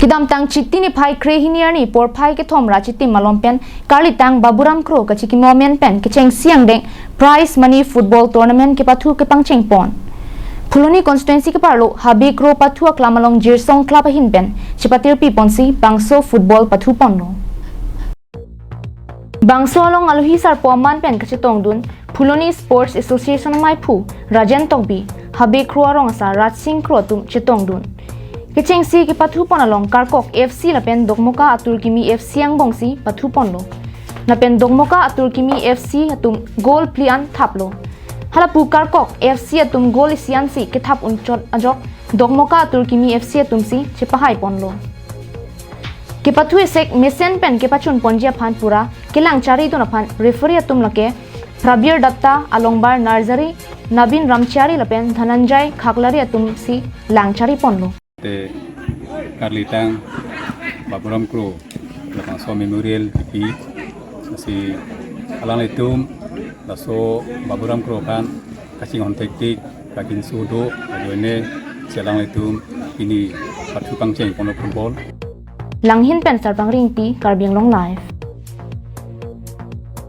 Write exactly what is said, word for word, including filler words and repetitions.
Kedamtang Chiti niphai krehini arni porphai kethom ra Chiti malom pen Karlitang Baburam Kro kachikimo amen pen kechengsi angdeng prize money football tournament kepathu kepangcheng pon. Phuloni constituency keparlo Habe Kro pathu aklam along Jirsong Club ahin pen chepatirpi ponsi bangso football pathu ponlo. Bangso along alohi sarpo aman pen kachetongdun Phuloni Sports Association amaiphu Rajen Tokbi, Habe Kro arong asar Raj Singh Kro atum chetongdun. Kechengsi kepathu pon along Karkok F C lapen Dokmoka Atur Kimi F C angbongsi pathu ponlo. Lapen Dokmoka Atur Kimi F C atum goal phli an thaplo. Halapu Karkok F C atum goal isi ansi kethap unchot ajok Dokmoka Atur Kimi F C atumsi chepahai ponlo. Kepathu esek mesen pen kepachun ponji aphan pura kelang charidun aphan referee atum lake Prabir Datta, Alongbar Narzari, Nabin Ramchari lapen Dhananjay Khaklari atumsi lang chari ponlo. Te Karlitang Baburam Kro labangso memorial kipi, lasi alanglitum laso Baburam Kro aphan kachinghon thektik kakinsu do ajoine si alanglitum pini pathu pangcheng ponlo football. Langhin pen Sarpang Ringti, Karbi Anglong Live.